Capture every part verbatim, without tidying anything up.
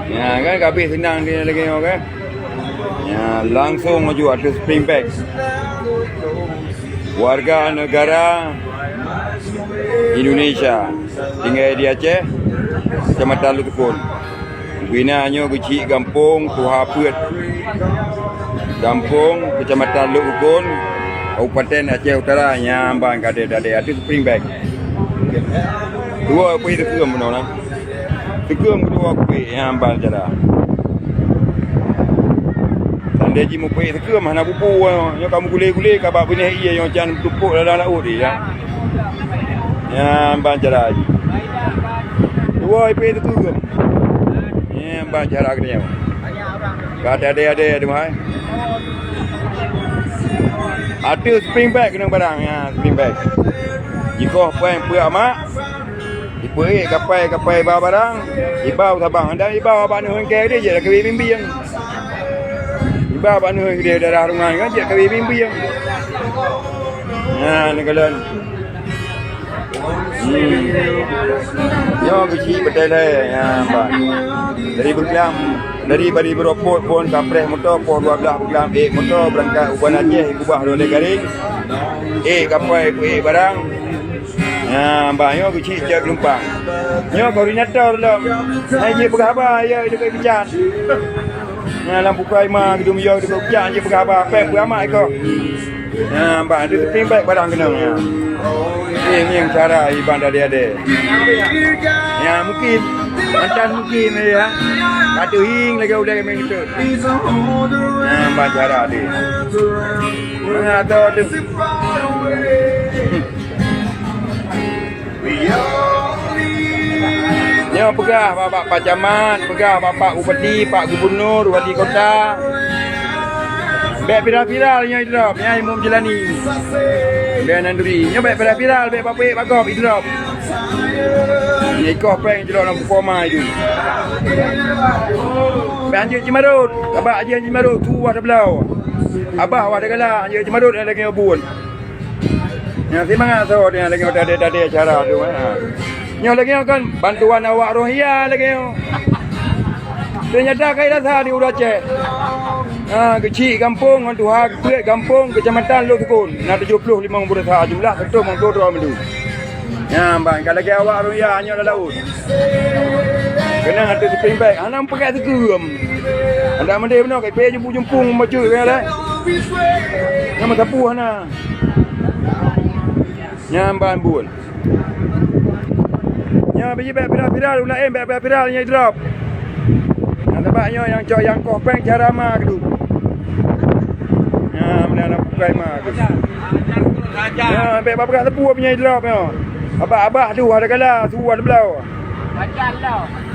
Ya kan, ka abéh seunang di lagèe nyoe kan. Ya, langsung laju ateueh spring bag. Warga negara Indonesia tinggai di Aceh, Kecamatan Lhoksukon. Bina nyoe geuchik gampông Tuha Peuet. Gampông, Kecamatan Lhoksukon, Kabupaten Aceh Utara, nyang ban ka deh-deh ateueh spring bag. Dua pih teukeum bunoe na. Teukeum keudua kupék nyang ban cara. Tandai jimupék teukeum hana bubu, nyoe ka meugulé-gulé ka bak binéh ié nyang can tupok dalam laôt ié. Nyang ban cara jih. Dua ipék teukeum. Nyang ban cara keudéh nyoe. Ka teuadée-adée deuh hai. Ateueh spring bag keunong barang, ya, spring bag. Jikoh péng peuet mak. Ipeuék kapai-kapai iba barang, iba u Sabang. Andang iba bak neuheun keu deh jeuet keu bimbing. Iba bak neuheun keu daerah Rungan kan jeuet keu bimbing. Nah, neukalon. Hmm. Nyoe geuchik beutôi lé, ya, Mbak. Dari Beuklam, dari Bali Beurapot phôn kapreh moto, poh dua blaih Beuklam ék moto beurangkat u Banda Aceh, ikubah lé garéng. Ék kapai, ék barang. Ha, bah nyoe geuchik jak lumpang. Nyoe koordinator lom. Hai jeuet peugah haba, ya, deungon peucat. Ha, lam pukoi ma geudum yo deungon peucat jeuet peugah haba, pek peue amat iko. Ha, bah di teupeng bek barang keunong nyan. Ngieng-ngieng cara iban dade-dade. Ya, mungkin. Mantan mungkin ya. Ka teuhieng lagèe ulèe meunan. Ha, bah cara deh. Mangat tu. Nyoe peugah bak Pak Camat, peugah bak Pak Bupati, Pak Gubernur, Wali Kota. Bèk viral-viral nyoe idrop, nyan Imum Jilani. Bèk nan duri. Nyoe bèk viral-viral, bèk bak peuék bak gob idrop. Nyoe ikoh péng jilok lam bukoma itu. Bèk hanjeuet jimarot, abah hanjeuet jimarot, tu wah tabloe. Abah wah tagala, hanjeuet jimarot lagèe nyoe buet. Nyang simangat sot nyang lagèe nyoe tadi-tadi acara tu, ha. Nyoe lagèe nyoe kan bantuan awak Rohingya lagèe nyoe. Teunyata kai rasa di Ulu Aceh. Ha, geuchik gampông ngon tuha geupeuet gampông keucamatan Lhoksukon. Na tujoh ploh limong buet sa jumlah seratus limong ploh droe mandum. Nyan ban ka lagèe awak Rohingya nyoe lam laôt. Keunong ateueh spring bag, hana meupakai teukeum. Anda meudeh bunoe kai pih jumpung-jumpung bacut kaya lé. Nyang meusapeue hana. Nyan ban buet. Nyan biji bèk viral-viral, ureueng laén bèk viral-viral nyang idrop. Nyan sabab nyoe nyang cok nyang koh péng cara ma keudeh. Nyan meunan bukai ma keudeh. Nyan bèk bak peugah teupeu nyang idrop nyoe. Abah-abah tu ada gala, su ada blau.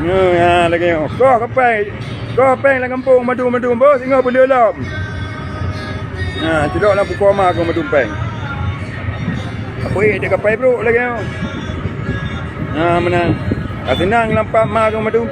Nyan, nyan lagèe nyoe. Koh kapai, koh péng lam gampông mandum-mandum boh singoh beuleu lom. Nyan, sidok lam pukon ma keu mandum péng. Apa eh, dia kapai brok lagèe nyoe. Nyan meunan. Ka seunang lampak ma keu mandum.